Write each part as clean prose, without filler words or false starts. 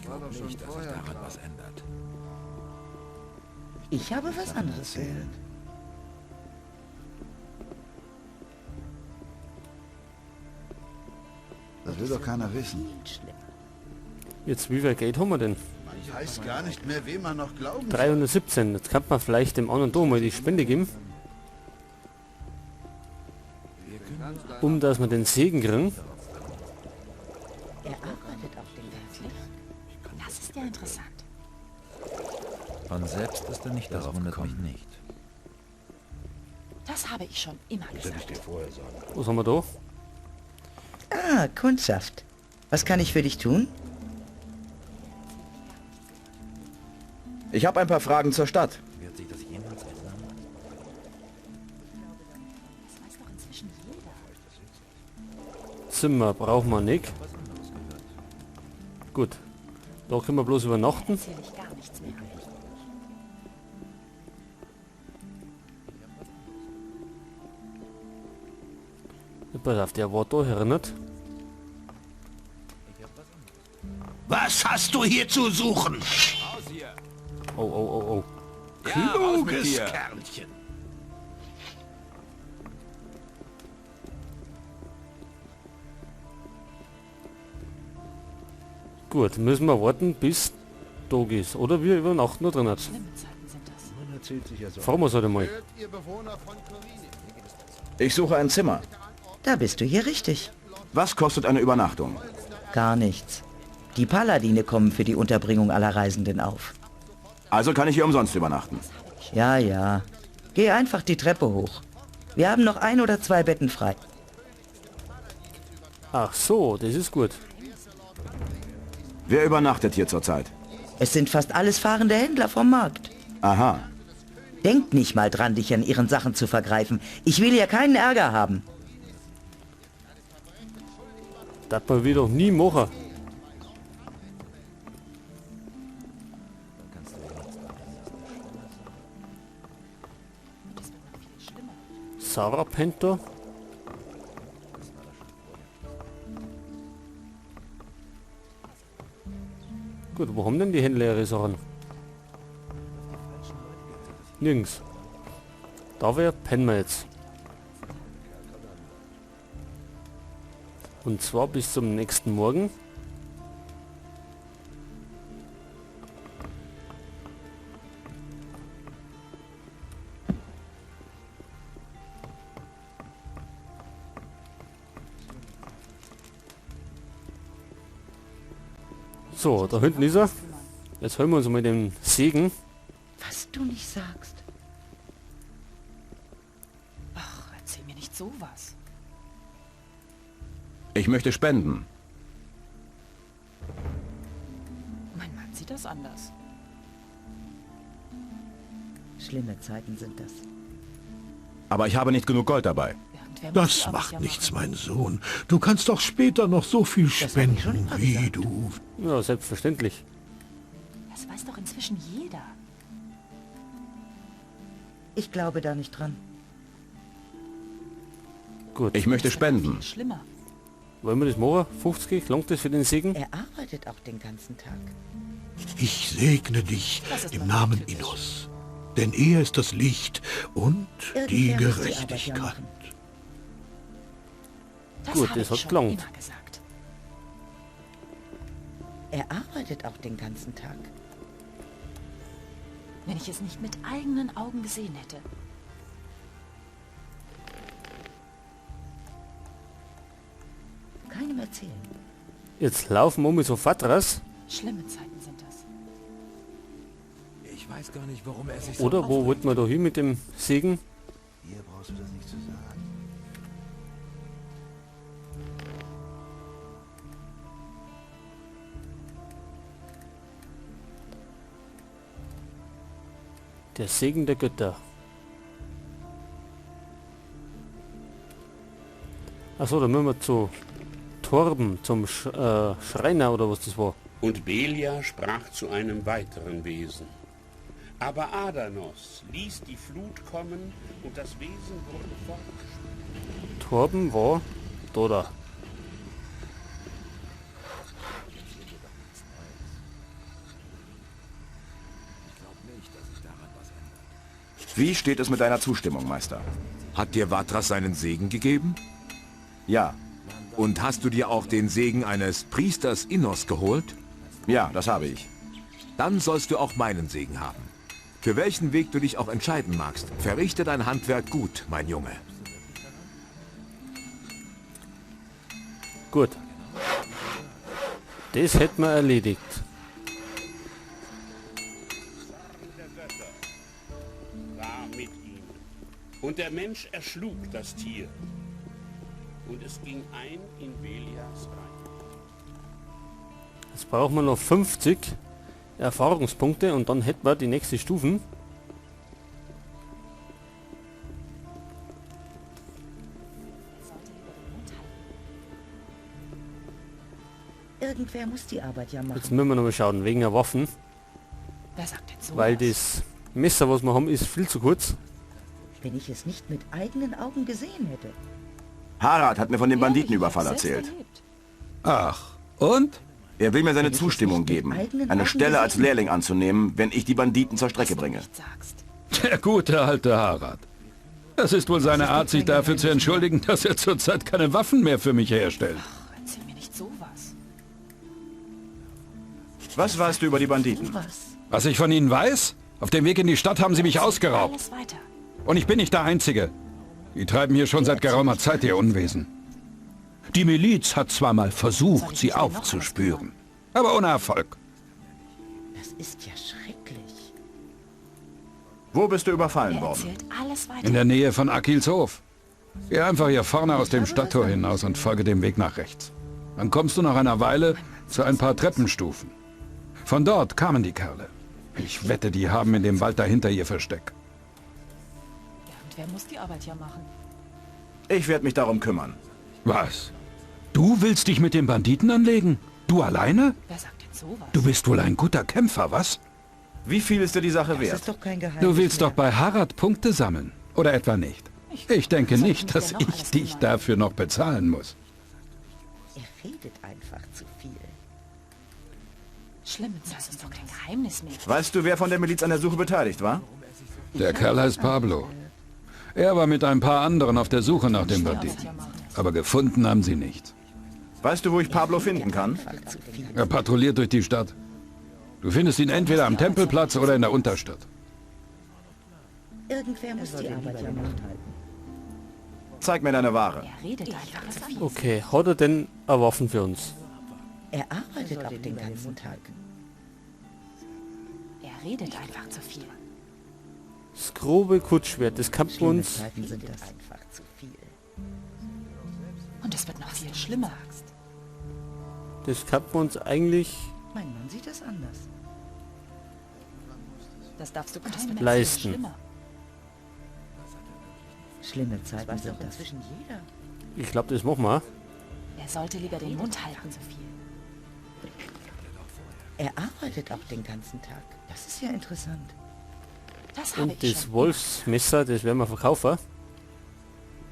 Ich War glaube doch schon nicht, dass sich vorher daran klar. was ändert. Ich habe was anderes gehört. Das will doch keiner wissen. Viel schlimmer. Jetzt, wie viel Geld haben wir denn? Ich weiß gar nicht mehr, wem man noch glauben soll. 317. Jetzt kann man vielleicht dem anderen da mal die Spende geben, um dass wir den Segen kriegen. Er arbeitet auch den ganzen Tag. Das ist ja interessant. Von selbst ist er nicht Das darauf wundert gekommen. mich nicht. Das habe ich schon immer gesagt. Was haben wir da? Ah, Kundschaft. Was kann ich für dich tun? Ich habe ein paar Fragen zur Stadt. Wird sich das jemals ändern? Das weiß doch inzwischen jeder. Zimmer brauchen wir nicht. Gut. Da können wir bloß übernachten. Erzähle ich gar nichts mehr. Pass auf, der war da erinnert. Was hast du hier zu suchen? Oh, oh, oh, oh. Kluges Kerlchen. Gut, müssen wir warten, bis Tag ist. Oder wir übernachten noch drin. Schlimme Zeiten sind das. Man erzählt sich ja so. Fragen wir es halt einmal. Hört ihr Bewohner von Korini? Ich suche ein Zimmer. Da bist du hier richtig. Was kostet eine Übernachtung? Gar nichts. Die Paladine kommen für die Unterbringung aller Reisenden auf. Also kann ich hier umsonst übernachten. Ja, ja. Geh einfach die Treppe hoch. Wir haben noch 1 oder 2 Betten frei. Ach so, das ist gut. Wer übernachtet hier zurzeit? Es sind fast alles fahrende Händler vom Markt. Aha. Denk nicht mal dran, dich an ihren Sachen zu vergreifen. Ich will ja keinen Ärger haben. Das man wir doch nie machen. Und es wird noch viel schlimmer. Sarah pennt da. Gut, wo haben denn die Händler ihre Sachen? Nirgends. Da pennen wir jetzt. Und zwar bis zum nächsten Morgen. So, da hinten ist er. Jetzt holen wir uns mal den Segen. Was du nicht sagst. Ach, erzähl mir nicht sowas. Ich möchte spenden. Mein Mann sieht das anders. Schlimme Zeiten sind das. Aber ich habe nicht genug Gold dabei. Irgendwer muss die Das Arbeit macht ja nichts, machen. mein Sohn. Du kannst doch später noch so viel Das hab ich schon spenden, immer wie gesagt. du Ja, selbstverständlich. Das weiß doch inzwischen jeder. Ich glaube da nicht dran. Gut. Ich möchte Das wird noch spenden. Viel schlimmer. Wollen wir das machen? 50? Langt das für den Segen? Er arbeitet auch den ganzen Tag. Ich segne dich Das ist im mal Namen typisch. Innos. Denn er ist das Licht und die Irgendwer muss die Arbeit ja Gerechtigkeit. machen. Das Gut, habe das ich hat schon gelangt. immer gesagt. Er arbeitet auch den ganzen Tag. Wenn ich es nicht mit eigenen Augen gesehen hätte. Keinem erzählen. Jetzt laufen wir mit so Fatras. Schlimme Zeiten sind das. Ich weiß gar nicht, warum er sich so Oder wo aufregt. wollten wir da hin mit dem Segen? Hier brauchst du das nicht zu sagen. Der Segen der Götter. Achso, da müssen wir zu Torben, zum Schreiner oder was das war. Und Belia sprach zu einem weiteren Wesen. Aber Adanos ließ die Flut kommen und das Wesen wurde fortgespült. Torben war da, da. Wie steht es mit deiner Zustimmung, Meister? Hat dir Vatras seinen Segen gegeben? Ja. Und hast du dir auch den Segen eines Priesters Innos geholt? Ja, das habe ich. Dann sollst du auch meinen Segen haben. Für welchen Weg du dich auch entscheiden magst, verrichte dein Handwerk gut, mein Junge. Gut. Das hätten wir erledigt. War mit ihm. Und der Mensch erschlug das Tier. Und es ging ein in Beliars Reich. Jetzt brauchen wir noch 50 Erfahrungspunkte und dann hätten wir die nächste Stufen. Irgendwer muss die Arbeit ja machen. Jetzt müssen wir noch mal schauen, wegen der Waffen. Wer sagt denn sowas? Weil das Messer, was wir haben, ist viel zu kurz. Wenn ich es nicht mit eigenen Augen gesehen hätte. Harad hat mir von dem Banditenüberfall erzählt. Ach, und? Er will mir seine Zustimmung geben, eine Stelle als Lehrling anzunehmen, wenn ich die Banditen zur Strecke bringe. Der gute alte Harad. Das ist wohl seine Art, sich dafür zu entschuldigen, dass er zurzeit keine Waffen mehr für mich herstellt. Ach, erzähl mir nicht sowas. Was weißt du über die Banditen? Was ich von ihnen weiß? Auf dem Weg in die Stadt haben sie mich ausgeraubt. Und ich bin nicht der Einzige. Die treiben hier schon seit geraumer Zeit ihr Unwesen. Die Miliz hat zwar mal versucht, sie aufzuspüren, aber ohne Erfolg. Das ist ja schrecklich. Wo bist du überfallen worden? In der Nähe von Akils Hof. Geh einfach hier vorne aus dem Stadttor hinaus und folge dem Weg nach rechts. Dann kommst du nach einer Weile zu ein paar Treppenstufen. Von dort kamen die Kerle. Ich wette, die haben in dem Wald dahinter ihr Versteck. Irgendwer muss die Arbeit ja machen. Ich werde mich darum kümmern. Was? Du willst dich mit den Banditen anlegen? Du alleine? Wer sagt denn sowas? Du bist wohl ein guter Kämpfer, was? Wie viel ist dir die Sache wert? Das ist doch kein Geheimnis. Du willst doch bei Harad Punkte sammeln, oder etwa nicht? Ich denke nicht, dass ich dich dafür noch bezahlen muss. Er redet einfach zu viel. Schlimm, das ist doch kein Geheimnis mehr. Weißt du, wer von der Miliz an der Suche beteiligt war? Der Kerl heißt Pablo. Er war mit ein paar anderen auf der Suche nach dem Banditen. Aber gefunden haben sie nichts. Weißt du, wo ich Pablo finden kann? Er patrouilliert durch die Stadt. Du findest ihn entweder am Tempelplatz oder in der Unterstadt. Irgendwer muss die Arbeit ja machen. Zeig mir deine Ware. Er redet einfach zu viel. Okay, hat er denn eine Waffen für uns? Er arbeitet auch den ganzen Tag. Er redet einfach zu viel. Das grobe Kurzschwert, das kann man uns... Zeiten sind das einfach zu viel. Und es wird noch viel schlimmer. Das kann man uns eigentlich Mein Mann sieht das anders. Das darfst du keinem leisten. Schlimmer. Schlimme Zeiten sind das. Inzwischen jeder. Ich glaube, das machen wir. Er sollte lieber den Mund halten. Zu viel. Er arbeitet auch den ganzen Tag. Das ist ja interessant. Das habe Und ich das schon. Wolfsmesser, das werden wir verkaufen.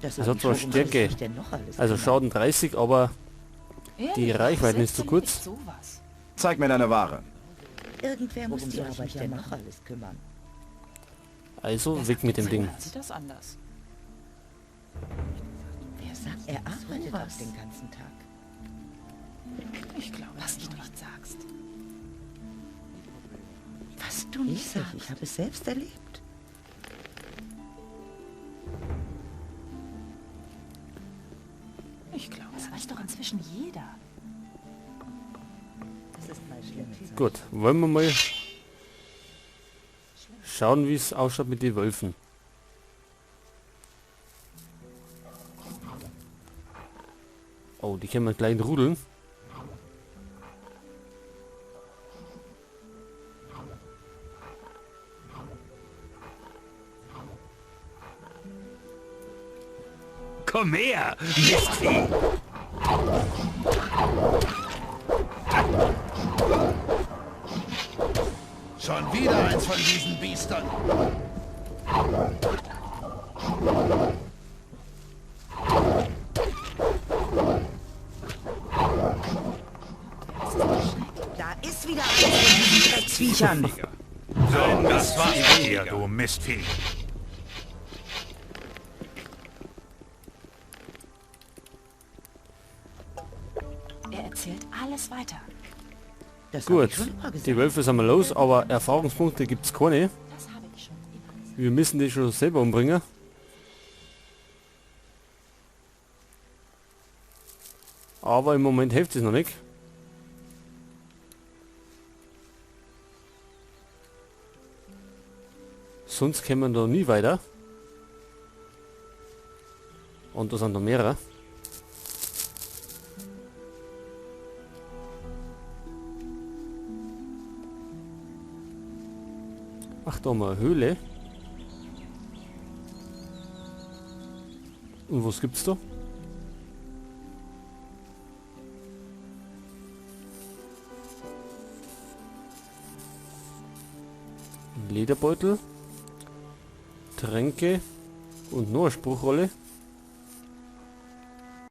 Das, Das hab hat ich zwar schon. Worum soll ich Stärke, mich denn noch alles also kümmern? Schaden 30, aber Ehrlich, die Reichweite ist zu erzähl mir kurz. nicht Sowas. Zeig mir deine Ware. Irgendwer muss die Arbeit ja noch alles kümmern. Also Wer weg sagt mit dem denn Ding. sowas? Sieht das anders. Wer sagt, er arbeitet auch den ganzen Tag. Ich glaube, was du nicht sagst. Was du nicht sagst. Ich habe es selbst erlebt. Ich glaube, das weiß doch inzwischen jeder. Das ist mal schlimme Zeit. Gut, wollen wir mal schauen, wie es ausschaut mit den Wölfen. Oh, die können wir gleich in Rudeln. Komm her, Mistvieh! Schon wieder eins von diesen Biestern. Da ist wieder eins von diesen Drecksviechern. So, das war's mit dir, du Mistvieh. alles weiter. Das habe Gut, ich schon immer gesagt. die Wölfe sind wir los, aber Erfahrungspunkte gibt es keine. Das habe ich schon immer gesagt. Wir müssen die schon selber umbringen. Aber im Moment hilft es noch nicht. Sonst kämen wir da nie weiter. Und da sind noch mehrere. Ach, da haben wir eine Höhle. Und was gibt's da? Ein Lederbeutel, Tränke und noch eine Spruchrolle.